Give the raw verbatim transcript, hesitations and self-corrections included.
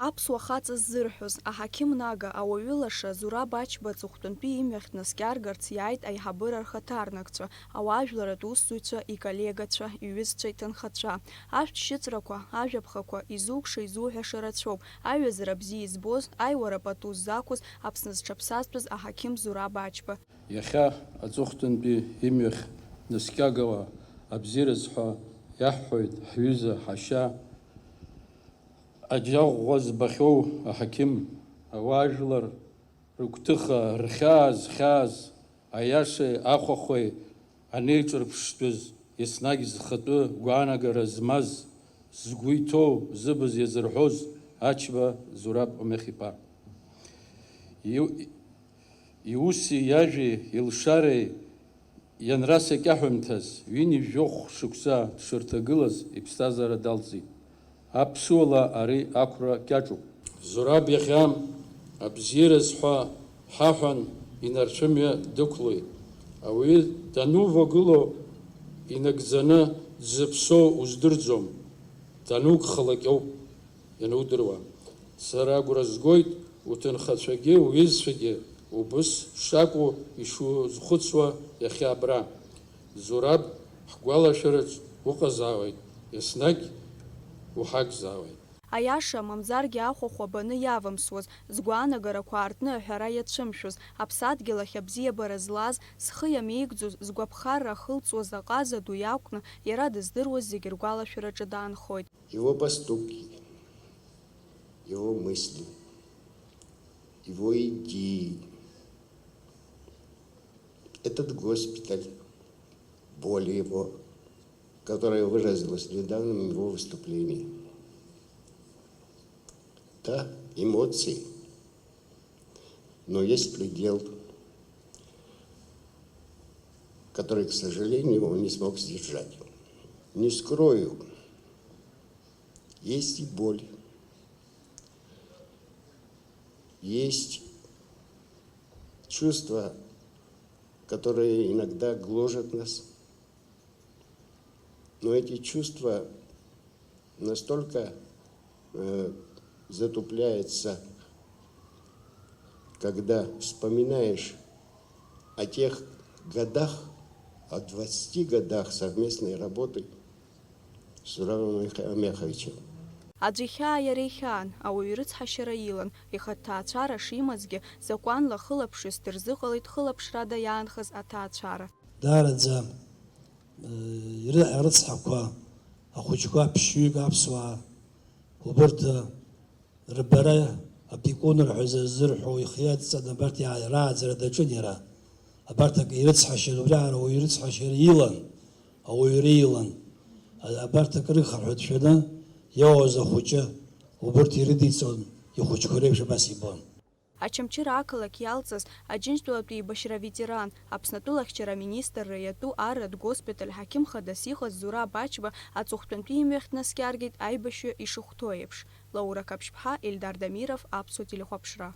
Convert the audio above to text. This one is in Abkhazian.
Аԥсуа хаҵа ззырҳәоз, аҳақьым Нага, ауаҩы лаша Зураб Ачба аҵыхәтәантәи имҩахь днаскьаргарц иааит аиҳабыра рхаҭарнакцәа, ауаажәларратә усзуҩцәа, иколлегацәа, иҩызцәа, иҭынхацәа. Ашәҭ шьыҵәрақәа, ажәаԥхақәа, изукша-изуҳәаша рацәоуп, аиҩызара бзиа избоз, аиуара пату ззақәыз, Аԥсны зҽаԥсазтәыз аҳақьым Зураб Ачба. Иахьа аҵыхәтәантәи имҩахь днаскьагауа абзиараз ҳәа иаҳҳәоит ҳҩыза ҳашьа, аџьаӷәӷәа збахьоу аҳақьым, ауаажәлар рыгәҭыха, рхьаа зхьааз, аиашеи ахәахәеи анеиҿырԥштәыз, еснагь зхатәы гәаанагара змаз, згәы иҭоу, зыбз иазырҳәоз Ачба Зураб Омех-иԥа. Иу-, иуси иажәеи илшареи ианрасакьаҳәымҭаз, ҩынҩажәохә шықәса дшырҭагылаз иԥсҭазаара далҵит. Аԥсуала ари ақәра кьаҿуп. Зураб иахьа абзиараз ҳәа ҳаҳәан инарцәымҩа дықәлоит. Ауаҩы данувагыло инагӡаны дзыԥсоу уздырӡом, данугхалак ауп ианудыруа. Сара агәра згоит уҭынхацәагьы уҩызцәагьы убыс шакәу ишузхәыцуа иахьа абра. Зураб ҳгәалашәараҿ уҟазаауеит, еснагь уҳагзаауеит. Аиаша, мамзаргьы ахәахә абаны иавамсуаз, згәаанагарақәа аартны аҳәара иацәымшәоз, аԥсадгьыл ахь абзиабара злаз, зхы иамеигӡоз, згәаԥхарра ахылҵуаз аҟаза ду иакәны иара дыздыруаз зегьы ргәалашәараҿы даанхоит. Его поступки, его мысли, его идеи. Этот госпиталь, боль его, которая выразилась в недавнем его выступлении. Да, эмоции, но есть предел, который, к сожалению, он не смог сдержать. Не скрою, есть и боль, есть чувства, которые иногда гложат нас. Но эти чувства настолько, э, затупляются, когда вспоминаешь о тех годах, о двадцати годах совместной работы с Зурабом Омех-, Омеховичем. Аӡә ихьаа иара ихьаан, ауаҩы ирыцҳашьара илан, ихатә ҭаацәара шимазгьы, закәанла ахылаԥшҩы сдырзыҟалеит хылаԥшрада иаанхаз аҭаацәара. Даараӡа, э, иры-, арыцҳақәа, ахәыҷқәа, ԥшьҩык аԥсуаа, убырҭ, э, рбара, опекунра ҳәа зырҳәо ихы иадҵаны абарҭ иаа-, рааӡара даҿын иара. Абарҭ акы ирыцҳашьар, убриаҟара ауаҩы ирыцҳашьар илан, ауаҩра илан. А-, абарҭ акрыхарҳәа дшәаны иоуаз ахәыҷы убырҭ ирыдиҵон, ихәыҷқәа реиԥш абас ибон. Очамчыра ақалақь иалҵыз Аџьынџьтәылатәи еибашьра аветеран, Аԥсны атәылахьчара аминистрра иатәу арратә госпиталь ҳақьым хадас иҟаз Зураб Ачба аҵыхәтәантәи имҩахь днаскьаргеит аибашьҩы ишахәҭоу еиԥш. Лаура Қаԥшьԥҳа, Ельдар Дамиров, Аԥсуа телехәаԥшра.